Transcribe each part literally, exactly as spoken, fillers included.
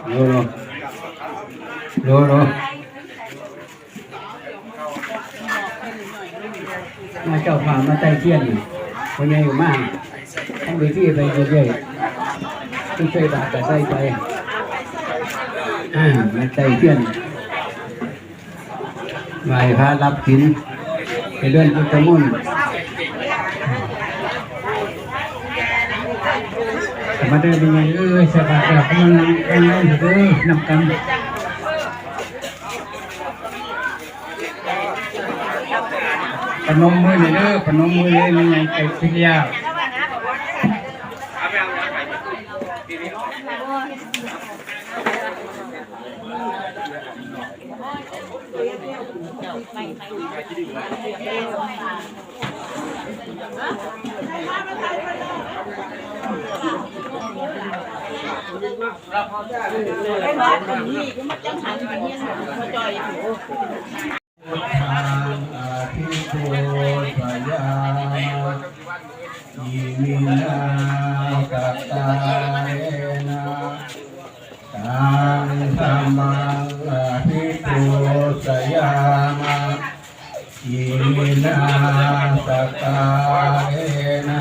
โลโล โลโล มาเจ้าภาพมาไต้เทียนนี่ พ่อใหญ่มา ทั้งเวทีไปเรื่อยๆ ผู้ช่วยบาทก็ใส่ไป อ่า มาไต้เทียน ไหว้พระรับศีล ไปเดินพุทธมนต์ มาเด้อ แม่ใหญ่เอ้ย ใส่บาตรแล้ว กำลังนั่ง กำลังนั่งอยู่เด้อ นำกัน พนมมือหน่อยเด้อ พนมมือเลย แม่ใหญ่ไก่พิทยา Buddhaṃ abhipūjayāma, iminā sakkārena. Taṃ dhammaṃ abhipūjayāma, iminā sakkārena.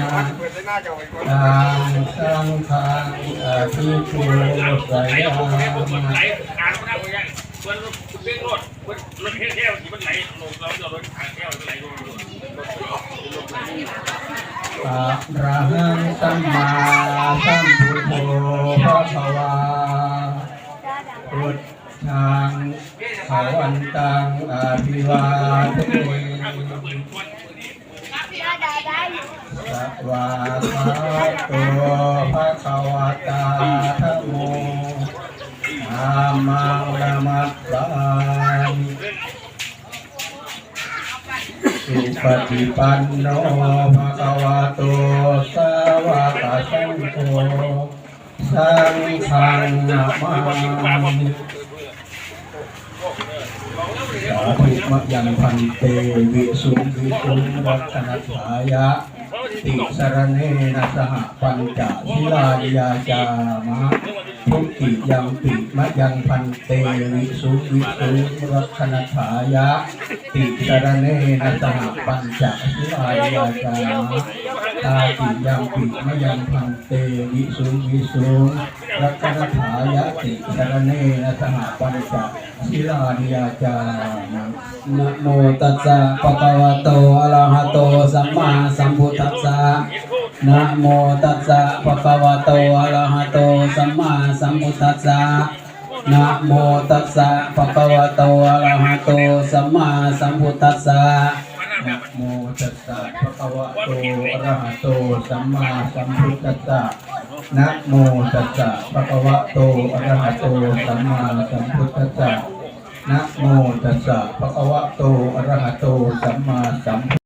Taṃ saṅghaṃ abhipūjayāma. รหังสัมมาสัมพุทโธภะคะวา พุทธังภะคะวันตัง อะภิวาเทมิ สะวากขาโต ภะคะวะตา ธัมโม ธัมมัง นะมัสสามิ สุปะฏิปันโน ภะคะวะโต สาวะกะสังโฆ สังฆัง นะมามิ สาธุ มะยัง ภันเต วิสุง วิสุง รักขะณัฏฐายะ ติสะระเณนะ สะหะ ปัญจะ สีลานิ ยาจามะ ทุติยัมปิ มะยัง ภันเต วิสุง วิสุง รักขะณัฏฐายะ ติสะระเณนะ สะหะ ปัญจะ สีลานิ ยาจามะ ตาติยัมปิ มะยัง ภันเต วิสุง วิสุง รักขะณัฏฐายะ ติสะระเณนะ สะหะ ปัญจะ สีลานิ ยาจามะ Namo tassa bhagavato arahato sammāsambuddhassa. Namo tassa bhagavato arahato sammāsambuddhassa. Namo tassa bhagavato arahato sammāsambuddhassa. Namo tassa bhagavato arahato sammāsambuddhassa. Namo tassa bhagavato arahato sammāsambuddhassa. Namo tassa bhagavato arahato sammāsambuddhassa.